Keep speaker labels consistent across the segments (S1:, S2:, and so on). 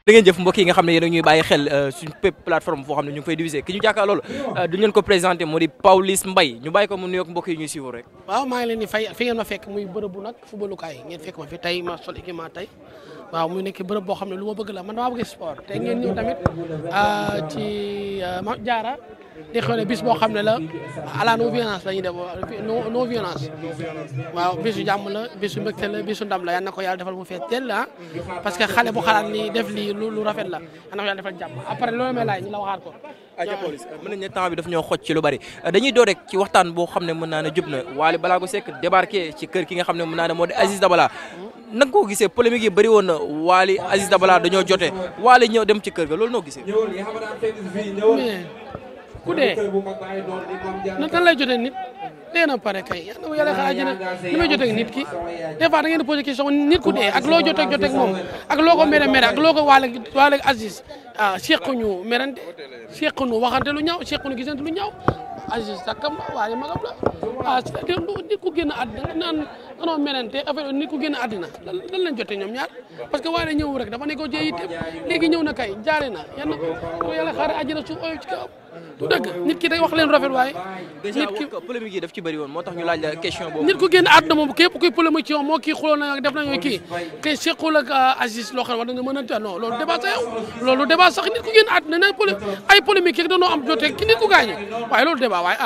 S1: da ngeen jëf mbokk yi nga xam ne yéen a ñuy bàyyi xel suñ plateforme foo xam ne ñu ngi fay diviser ki ñu jàkkaar loolu duñ leen ko présenté moo di Pawlish Mbaye ñu bàyyi ko mu nuyoog mbokk yi ñuy suivre rek.
S2: waaw maa ngi leen di fay fi ngeen ma fekk muy bërëb bu nag footballukaay ngeen fekk ma fi tey ma sol équipement tey waaw muy nekk bërëb boo xam ne lu ma bëgg la man damaa bëgg sport te ngeen ñëw tamit ci ma jaara di xew ne bis boo xam ne la à la non violence la ñuy def non violence waaw bisu jàmm la bisu mbégte la bisu ndam la yal na ko yàlla defal mu fees teel la parce que xale bu xalaat ni def lii lu rafet la yal na ko yàlla defal jàmm après loolu may laaj ñu la waxaat ko.
S1: aja Pawlish mën nañ ne temps bi daf ñoo xoj ci lu bari dañuy door rek ci waxtaan boo xam ne mën naa ne jub na Wally Ballago Seck débarqué ci kër ki nga xam ne mën naa ne moo di Aziz Dabala nanga koo gisee polémique yi bëri woon na Wally Aziz Dabala dañoo jote Wally ñëw dem ci kër ga loolu noo gisee.
S2: mais ku dee nan lay jotee nit dee na pare kay yàlla xalaat ji ne ni may jotee nit ki des fois da ngeen di posé question nit ku dee ak loo jotee moom ak loo ko mere ak loo ko Wally Aziz sequñu merante sequñu waxante lu ñaaw sequñu gisante lu ñaaw Aziz sakkam la Wally magam la c'est-à-dire nit ku génn àddina nga naan danoo merante affaire nit ku génn àddina lan lañ jotee ñoom ñaar parce que Wally ñëw rek dafa nekkoo jee itam léegi ñëw na kay jaare na yàlla xaare àjjana suuf oyof ci kawam du dëgg nit ki day wax leen rafet waaye.
S1: nit ki polémique yi daf ci bëri woon moo tax ñu laaj la question boobu.
S2: nit ku génn àdduna moom képp kuy polémique ci moom moo kii xuloo na def nañoo kii kay sequl ak Aziz loo xam ne war nañu mën a non loolu débat sax yow loolu débat sax nit ku génn àdduna ne ay polémique yeeg dañoo am jotee ki nit ku gaañu waaye loolu débat waaye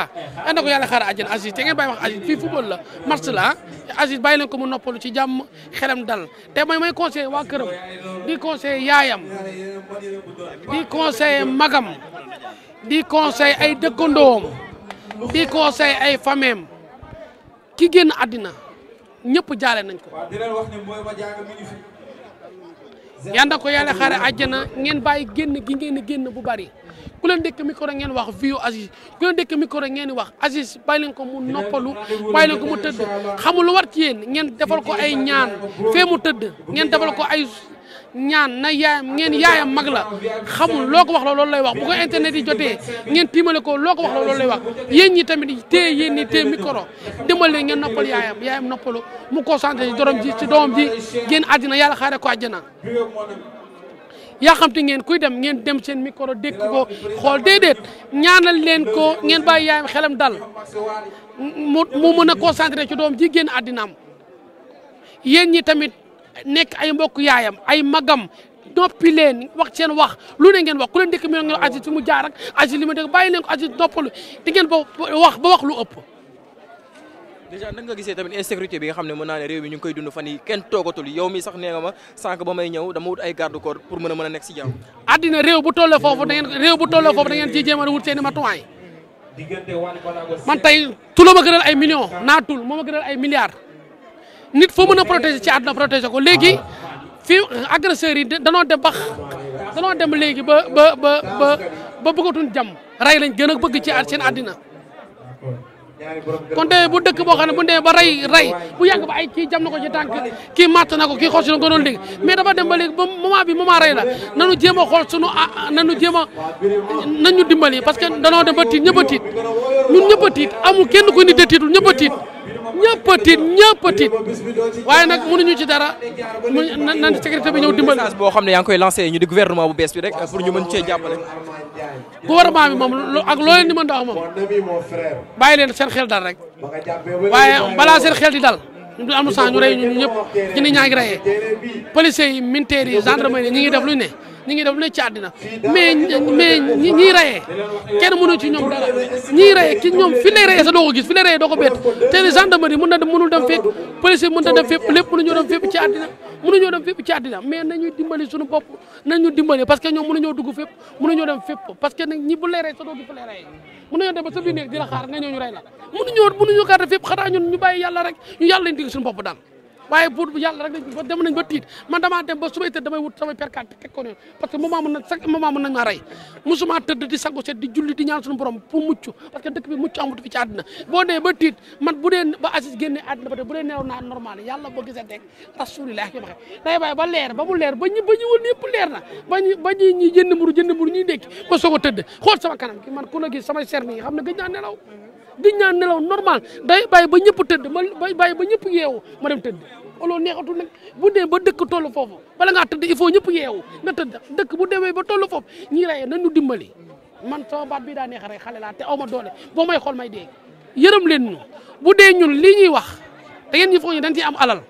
S2: yal na ko yàlla xaar àjjana Aziz te ngeen bàyyi wax Aziz fii football la match la Aziz bàyyi leen ko mu noppalu ci jàmm xelam dal te may conseillé waa këram di conseillé yaayam di conseillé magam di conseil ay dëkkandoom di conseil ay fameem ki génn àddina ñëpp jaale nañ ko yal na ko yàlla xaare àjjana ngeen bàyyi génn gi ngeen génn bu bari ku leen dëkk micro ngeen wax viu Aziz ku leen dëkk micro ngeen wax Aziz bàyyi leen ko mu noppalu bàyyi leen ko mu tëdd xamul lu war ci yéen ngeen defal ko ay ñaan fee mu tëdd ngeen defal ko ay ñaan na yaayam ngeen yaayam mag la xamul loo ko wax loolu lay wax bu ko internet yi jotee ngeen tiimale ko loo ko wax loolu lay wax yéen ñi tamit téye yéen ñi téye micro dimbale ngeen noppal yaayam noppalu mu concentré ci doomam ji génn àddina yàlla xaare ko àjjana yaa xam te ngeen kuy dem ngeen dem seen micro dégg ko xool déedéet ñaanal leen ko ngeen bàyyi yaayam xelam dal mu mën a concentré ci doom ji génn àddinaam yéen ñi tamit nekk ay mbokk yaayam ay magam noppi leen wax seen wax lu ne ngeen wax ku leen dëkk mi ngeen Aziz fi mu jaar ak Aziz li mu dëkk bàyyi leen ko Aziz noppalu di ngeen ba wax lu ëpp.
S1: déjà nan nga gisee tamit insécurité bi nga xam ne mën naa ne réew mi ñu ngi koy dund fan yi kenn toogatul yow mi sax nee nga ma sànq ba may ñëw dama wut ay garde corps pour mën a nekk si jàmm.
S2: àddina réew bu tollee foofu da ngeen ciy jéem a wut seen i matuwaay man tey tuloo ma gënal ay millions naa tul moo ma gënal ay milliards. nit foo mën a protéger ci àdduna protéger ko léegi fii agresseurs yi danoo dem léegi ba bëggatuñ jàmm rey lañ gën a bëgg ci seen àddina kon tey bu dëkk boo xam ne bu demee ba rey bu yàgg ba ay kii jam na ko ci tànk kii matt na ko kii xool si na ko doon léegi mais dafa dem ba léegi ba moment rey la nanu jéem a xool nañu dimbali parce que danoo dem ba tiit ñëpp a tiit ñun ñëpp a tiit amul kenn ku nit de tiitul ñëpp a tiit ñëpp a tiit waaye nag mënuñu ci dara nan sécurité bi ñëw dimbali.
S1: message boo xam ne yaa ngi koy lancé ñu di gouvernement bu bees bi rek pour ñu mën cee jàppale.
S2: gouvernement bi moom ak loo leen di mën a wax moom bàyyi leen seen xel dal rek waaye balaa seen xel di dal ñu am sax ñu rey ñu ñëpp ñu ni ñaa ngi reyee policiers yi militaires yi gendarmerie ñi ngi def lu ne ñi ngi def lu ne ci àddina mais ñiy reyee kenn mënu ci ñoom dara ñiy reyee ki ñoom fi lay reyee sa doo ko gis fi lay reyee doo ko bett te gendarmerie mënul dem fépp policier mën na dem fépp lépp mënuñoo dem fépp ci àddina mënuñoo dem fépp ci àddina mais nañuy dimbali suñu bopp nañu dimbali parce que ñoom mënuñoo dugg fépp mënuñoo dem fépp parce que nag ñi bu lay rey sa doo gis fu lay reyee mënuñoo dem ba sa biir néeg di la xaar nga ñëw ñu rey la mënuñoo gàdde fépp xanaa ñun ñu bàyyi yàlla rek ñu yàlla lañ digg suñu bopp daal waaye pour yàlla rek dem nañ ba tiit man damaa dem ba su may tëdd damay wut samay perkaat teg ko noonu parce que chaque moment mën nañ maa rey musuma tëdd di sangu set di julli di ñaan suñu borom pour mucc parce que dëkk bi mucc amut fi ci àddina boo dee ba tiit man bu dee ba Aziz génne àddina ba tey bu dee neew naa normal yàlla boo gisee teg rasulillah ki ma xe day bàyyi ba leer ba mu leer ba ñu wër yëpp leer na ba ñi jënd mburu ñuy ndékki ba soog a tëdd xool sama kanam ki man ku la gis samay ser nii xam ne gëj naa nelaw gëj naa nelaw normal day bàyyi ba ñëpp tëdd ma bàyyi ba ñëpp yeewu ma dem tëdd loolu neexatul nag bu dee ba dëkk tollu foofu bala ngaa tëdd il faut ñëpp yeewu nga tëdd dëkk bu demee ba tollu foofu ñii rayee nañu dimbali man sama baat bii daa neex rek xale laa te aw ma doole boo may xool may dee yërëm leen ñu bu dee ñun lii ñuy wax da ngeen ñu foog ñu dañ ciy am alal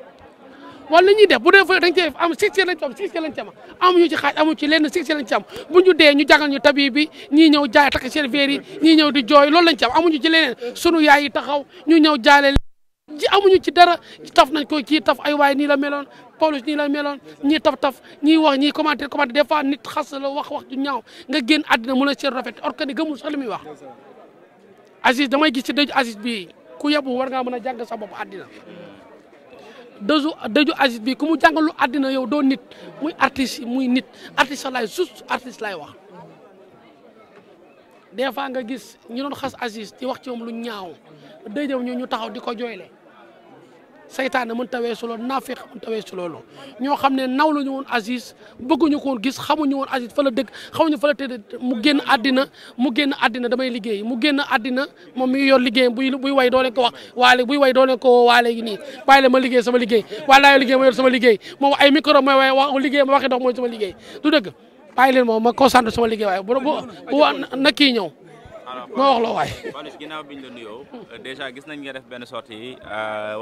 S2: wala li ñuy def bu dee fa dañ cee am succès lañ ci am succès lañ ci am amuñu ci xaaj amuñu ci lenn succès lañ ci am bu ñu dee ñu jàngal ñu tabi bi ñii ñëw jaay takk seen verre yi ñii ñëw di jooy loolu lañ ci am amuñu ci leneen sunu yaay yi taxaw ñu ñëw jaale ji amuñu ci dara taf nañ ko kii taf ay waay nii la meloon Pawlish nii la meloon ñii taf ñii wax ñii commenté des fois nit xas la wax ju ñaaw nga génn àddina mu la seen rafet or que ni gëmul sax li muy wax Aziz damay gis ci dëju Aziz bi ku yebu war ngaa mën a jàng sa bopp àddina dëju Aziz bi ku mu jàngalu àddina yow doo nit muy artiste muy nit artiste laay juste artiste laay wax des fois nga gis ñu doon xas Aziz di wax ci moom lu ñaaw dëjëm ñu taxaw di ko jooyle saytaane mën tawee su loolu naafeq mën tawee su loolu ñoo xam ne naw la ñu woon Aziz bëgguñu ko woon gis xamuñu woon Aziz fa la dëkk xamuñu fa la tëdd mu génn àddina damay liggéey mu génn àddina moom mi yor liggéeyam buy way doo leen ko wax waale buy way doo leen ko waale gi nii bàyyi la ma liggéey sama liggéey waa laa liggéey ma yor sama liggéey moom ay micro mooy waaye wax liggéey ma waxi dox mooy sama liggéey du dëgg bàyyi leen moom ma concentré sama liggéey waaye bu na kii ñëw moo wax loo waay.
S3: Pawlish ginnaaw biñ la nuyoo déjà gis nañ nga def benn sortie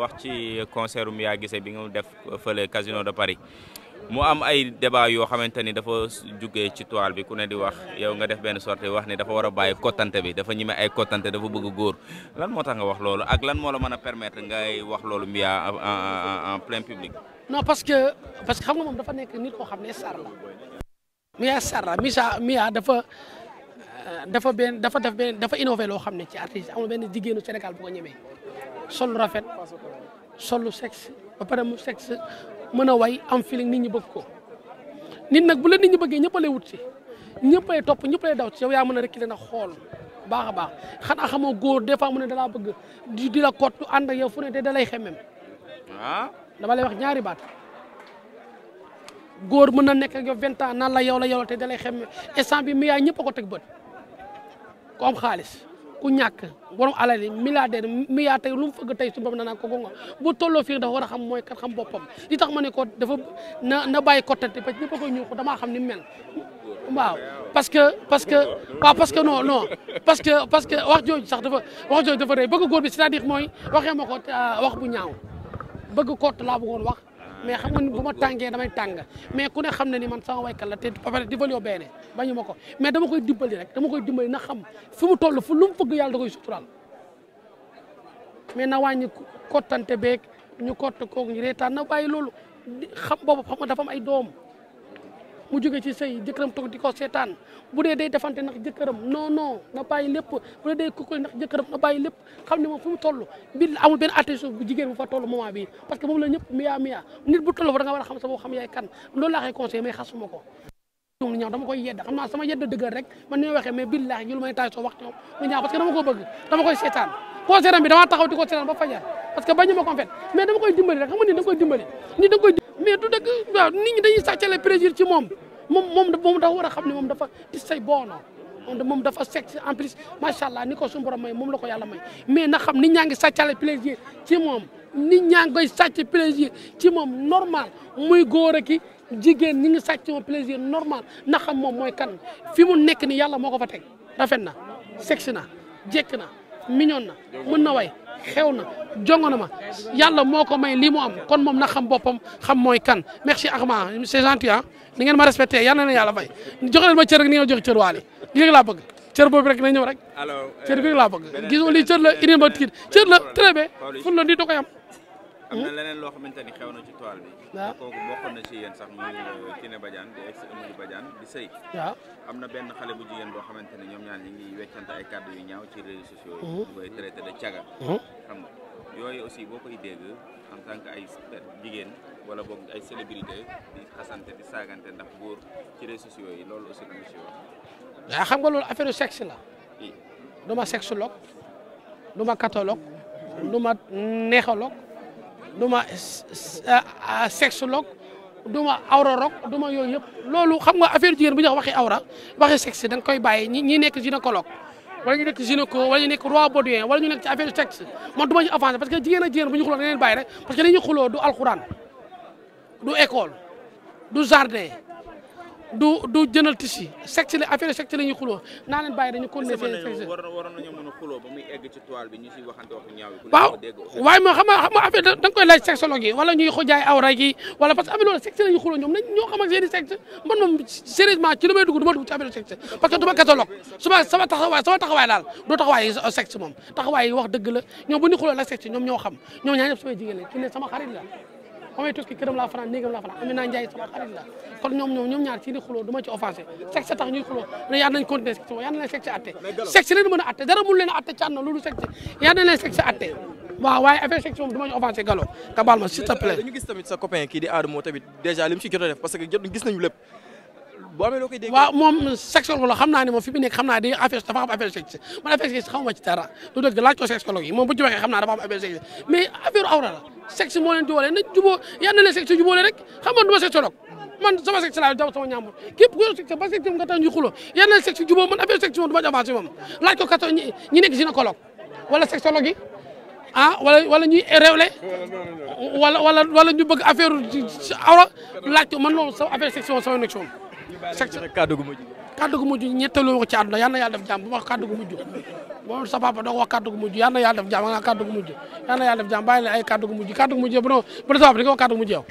S3: wax ci concert Mia Guissé bi nga def fële Casino de Paris mu am ay débat yoo xamante ni dafa jugee ci toile bi ku ne di wax yow nga def benn sortie wax ni dafa war a bàyyi kottante bi dafa ñime ay kottante dafa bëgg góor lan moo tax nga wax loolu ak lan moo la mën a permettre ngay wax loolu Mia en plein public.
S2: non parce que xam nga moom dafa nekk nit koo xam ne star la Mia star la Mia dafa innové loo xam ne ci artiste amul benn jigéenu Sénégal bu ko ñemee sol lu rafet sol lu sexe ba pare mu sexe mën a way am feeling nit ñi bëgg ko nit nag bu la nit ñi bëggee ñëpp a lay wut si ñëpp lay topp ñëpp lay daw ci yow yaa mën a reculer nag xool baax a baax xanaa xamoo góor des fois mu ne dalaa bëgg di la kottu ànd ak yow fu ne te da lay xemem dama lay wax ñaari baat góor mën na nekk ak yow 20 ans naan la yow te da lay xemem instant bi Mia ñëpp a ko teg bët ku am xaalis ku ñàkk borom alal yi milliardaire Mia tey lu mu fëgg tey su boppam danaa ko gonga bu tolloo fii dafa war a xam mooy kat xam boppam li tax ma ne ko dafa na bàyyi kottante parce que ñëpp a koy ñëw ko damaa xam ni mu mel waaw parce que non parce que wax jooju sax dafa rëy bëgg góor bi c'est-à-dire mooy waxee ma ko wax bu ñaaw bëgg kott laa bëggoon wax mais xam nga ni bu ma tàngee damay tàng mais ku ne xam ne ni man sama waykat la te ba pare di valio benn bañu ma ko mais dama koy dimbali rek na xam fi mu toll fu lu mu fëgg yàlla da koy sutural mais na wàññi kottante beeg ñu kott koog ñu reetaan na bàyyi loolu xam boobu xam nga dafa am ay doom mu jóge ci sëy jëkkëram toog di ko seetaan bu dee day defante ndax jëkkëram non na bàyyi lépp bu dee day kukkali ndax jëkkëram na bàyyi lépp xam ne moom fu mu toll bi amul benn attention bu jigéen bu fa toll moment bi parce que moom la ñëpp Mia nit bu toll fa da nga war a xam sa boo xam yaay kan loolu laa koy conseillé mais xasuma ko lu ñaaw dama koy yedd xam naa sama yedd dëggal rek man ni ma waxee mais billaahi lu may taay soo wax ñoom lu ñaaw parce que dama ko bëgg dama koy seetaan concert bi dama taxaw di ko seetaan ba fajar parce que bañu ma ko en fait mais dama koy dimbali rek xam nga ni da nga koy dimbali ni da nga koy mais du dëgg waaw nit ñi dañuy sàccale plaisir ci moom dafa war a xam ne moom dafa di say boono moom dafa sexe en plus macha allah ni ko suñu borom may moom la ko yàlla may mais na xam nit ñaa ngi sàccale plaisir ci moom nit ñaa ngi koy sàcc plaisir ci moom normal muy góor ki jigéen ñi ngi sàcc moom plaisir normal na xam moom mooy kan fi mu nekk ni yàlla moo ko fa teg rafet na sexe na jekk na mignon na mën na way xew na jongo na ma yàlla moo ko may lii mu am kon moom na xam boppam xam mooy kan merci Axma c'est gentil ah ni ngeen ma respecté yal na yàlla fay joxe leen ma cër rek ni ngeen joxe cër waale lii laa bëgg cër boobu rek na ñëw rek cër bi rek laa bëgg gisoo lii cër la indi ma tiit cër la très bien ful la di da koy am
S3: na leneen loo xamante ni xew na ci toile bi waaw kooku bokkoon na ci yéen sax muy Kiné Badiane di ex Eumeudi Badiane di sëy waaw am na benn xale bu jigéen boo xamante ne ñoom ñaar ñi ngi weccante ay kàddu yu ñaaw ci réseaux sociaux yi ñu koy traité de caga xam nga yooyu aussi boo koy dégg en tant que ay jigéen wala boog ay célébrité di xasante di saagante ndax góor ci réseaux sociaux yi loolu aussi lu ci wax
S2: waaw xam nga loolu affaire sexe la du ma sexologue du ma catalogue du ma neexalogue du ma sexologue du ma awrologue du ma yooyu yëpp loolu xam nga affaire jigéen bu ñu wax waxi awra waxi sexe da nga koy bàyyi ñi nekk gynécologue wala ñu nekk gynéco wala ñu nekk roi baudouin wala ñu nekk ci affaire sexe man du ma ci avancé parce que jigéen ak jigéen bu ñu xuloo da leen bàyyi rek parce que li ñuy xuloo du alxuraan du école du jardin du jënal tissu sexe la affaire sexe la ñuy xuloo naa leen bàyyi dañu continuer seen sexe
S3: waroon nañu mën a xuloo ba muy egg ci toile bi ñu siy waxante wax ñaaw yi
S2: waaw waaye moo xam nga affaire da nga koy laaj sexologue yi wala ñuy xojaay awra gi wala parce que affaire loolu sexe la ñuy xuloo ñoom nañ ñoo xam ak seen i sexe man moom sérieusement ci li may dugg du ma dugg ci affaire sexe parce que du ma catalogue sama taxawaay daal doo taxawaay sexe moom taxawaay yi wax dëgg la ñoom bu ñu xuloo la sexe ñoom ñoo xam ñoom ñaar ñëpp samay jigéen la ki ne sama xarit la moomay tukki këram laa fanaan néegam laa fanaan Amina Ndiaye sama xarit la kon ñoom ñaar ci di xuloo du ma ci offensé sexe tax ñuy xuloo ne yàlla nañ continuer sexe yàlla na leen sexe atte sexe leen mën a atte dara mun leen a atte ci àdduna loolu sexe yàlla na leen sexe atte waaw waaye affaire sexe moom du ma ci offensé Gallo nga baal ma s'il te plaît
S1: dañu gis tamit sa copain kii di Adamo tamit déjà li mu si jot a def parce que gis nañu lépp boo amee loo koy dégg
S2: waaw moom sexologue la xam naa ne moom fi mu nekk xam naa di affaire dafa am affaire sexe man affaire sexe xamuma ci dara lu dëgg laaj ko sexologue yi moom bu ci waxee xam naa dafa am affaire sexe mais affaire awra la sexe moo leen jubóole nañ jubóo yal na leen sexe jubóole rek xam nga du ma sexologue man sama sexe laa daw sama ñaambur képp ku yor sexe ba sexe nga tax ñu xuloo yal na leen sexe jubóo man affaire sexe moom du ma ci avancé moom laaj ko kato ñi nekk gynécologue wala sexologue yi wala ñuy réewle wala ñu bëgg affaire awra laaj ko man loolu sama affaire sexe moom sama nekk moom sexe
S1: kàddu gu mujj
S2: ñettaloo ko ci àdduna yal na yàlla def jàmm bu wax kàddu gu mujj moom sa papa doo wax kàddu gu mujj yal na yàlla def jàmm nga kàddu gu mujj yal na yàlla def jàmm bàyyi la ay kàddu gu mujj bu sa papa di nga wax kàddu gu mujj yow